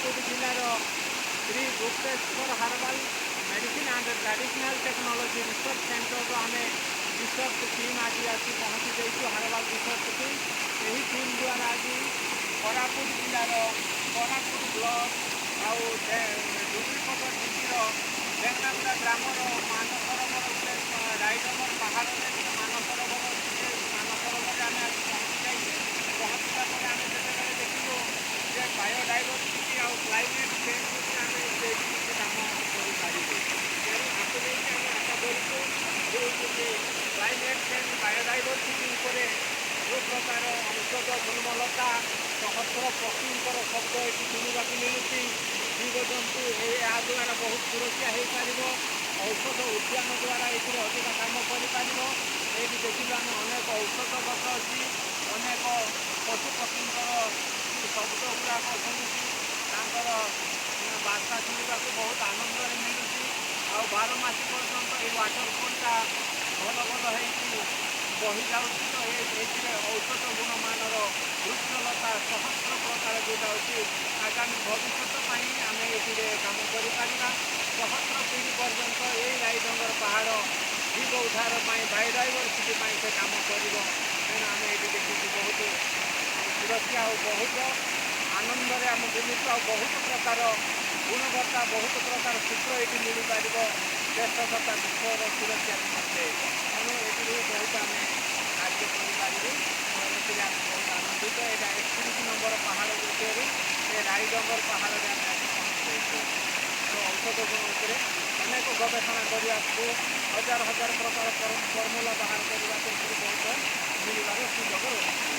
କୋରାପୁଟ ଜିଲ୍ଲାର Shri Gupteswar herbal medicine and traditional technology research ସେଣ୍ଟରର ଆମେ ରିସର୍ଚ୍ଚ ଟିମ୍ ଆଜି ଆସି ପହଞ୍ଚି ଯାଇଛୁ। ହାର୍ବାଲ ରିସର୍ଚ୍ଚ ଟିମ୍, ଏହି ଟିମ୍ ଦ୍ୱାରା ଆଜି କୋରାପୁଟ ଜିଲ୍ଲାର କୋରାପୁଟ ବ୍ଲକ ଆଉ ଡୁଙ୍ଗୁରିପଦର ଜିପିର ବେଙ୍ଗନାଗୁଡ଼ା ଗ୍ରାମର ମାନସରୋବର, ଗୋଟେ ରାଇଡଙ୍ଗର ପାହାଡ଼ରେ ଗୋଟେ ମାନସରୋବର ଅଛି। ସେ ମାନସରୋବରରେ ଆମେ ଆଜି ପହଞ୍ଚି ଯାଇଛୁ। ପହଞ୍ଚିଲା ପରେ ଆମେ ଯେତେବେଳେ ଦେଖିଲୁ ଯେ ବାୟୋଡାଇଭରସିଟି ଆଉ କ୍ଲାଇମେଟ୍ ଚେଞ୍ଜ ଉପରେ ଆମେ ସେଇଠି କିଛି କାମ କରିପାରିବୁ। ତେଣୁ ଆକୁ ନେଇକି ଆମେ ଆଶା କରୁଛୁ ଯେଉଁଠିକି କ୍ଲାଇମେଟ୍ ଚେଞ୍ଜ, ବାୟୋଡାଇଭରସିଟି ଉପରେ ଯେଉଁ ପ୍ରକାର ଔଷଧ ଗୁଳ୍ମଲତା, ସହସ୍ର ପକ୍ଷୀଙ୍କର ଶବ୍ଦ ଏଠି ଶୁଣିବାକୁ ମିଳୁଛି, ଜୀବଜନ୍ତୁ, ଏହା ଦ୍ୱାରା ବହୁତ ସୁରକ୍ଷା ହେଇପାରିବ। ଔଷଧ ଉଦ୍ୟାନ ଦ୍ୱାରା ଏଥିରେ ଅଧିକ କାମ କରିପାରିବ। ଏଇଠି ଦେଖିଲୁ ଆମେ, ଅନେକ ଔଷଧ ଗଛ ଅଛି, ଅନେକ ପଶୁପକ୍ଷୀଙ୍କର ଶବ୍ଦ ଗୁଡ଼ାକ ଶୁଣୁଛି, ତାଙ୍କର ବାର୍ତ୍ତା ଶୁଣିବାକୁ ବହୁତ ଆନନ୍ଦରେ ମିଳୁଛି। ଆଉ 12 ମାସ ପର୍ଯ୍ୟନ୍ତ ଏଇ ୱାଟରଫଲ୍ଟା ଭଲ ଭଲ ହେଇକି ବହି ଯାଉଛି। ତ ଏଥିରେ ଔଷଧ ଗୁଣମାନର ବୃକ୍ଷଲତା ସହସ୍ର ପ୍ରକାର ଯେଉଁଟା ଅଛି, ଆଗାମୀ ଭବିଷ୍ୟତ ପାଇଁ ଆମେ ଏଥିରେ କାମ କରିପାରିବା। ସହସ୍ର ପିଢ଼ି ପର୍ଯ୍ୟନ୍ତ ଏଇ ରାଇଡଙ୍ଗର ପାହାଡ଼ ଜୀବ ଉଦ୍ଧାର ପାଇଁ, ବାୟୋଡାଇଭରସିଟି ପାଇଁ ସେ କାମ କରିବ। ତେଣୁ ଆମେ ଏଇଠି ଦେଖିଛୁ, ବହୁତ ସୁରକ୍ଷା ଆଉ ବହୁତ ଆନନ୍ଦରେ ଆମେ ବୁଲୁଛୁ। ଆଉ ବହୁତ ପ୍ରକାର ଗୁଣବତ୍ତା, ବହୁତ ପ୍ରକାର ସୂତ୍ର ଏଇଠି ମିଳିପାରିବ ଦେଶ ତଥା ବିଶ୍ୱର ସୁରକ୍ଷା ନିମନ୍ତେ। ତେଣୁ ଏଥିରୁ ବହୁତ ଆମେ କାର୍ଯ୍ୟ କରିପାରିବୁ। ଏଥିରେ ଆମେ ବହୁତ ଆନନ୍ଦିତ। ଏଇଟା 31 ନମ୍ବର ପାହାଡ଼ ଭିତରୁ ଏ ରାଇଡଙ୍ଗର ପାହାଡ଼ରେ ଆମେ ଆଜି ପହଞ୍ଚି ଯାଇଛୁ। ତ ଔଷଧ ଗୁଣ ଉପରେ ଅନେକ ଗବେଷଣା କରିବାକୁ, ହଜାର ହଜାର ପ୍ରକାର ଫର୍ମୁଲା ବାହାର କରିବାକୁ ଏଥିରୁ ବହୁତ ମିଳିବାର ସୁଯୋଗ ରହିଛି।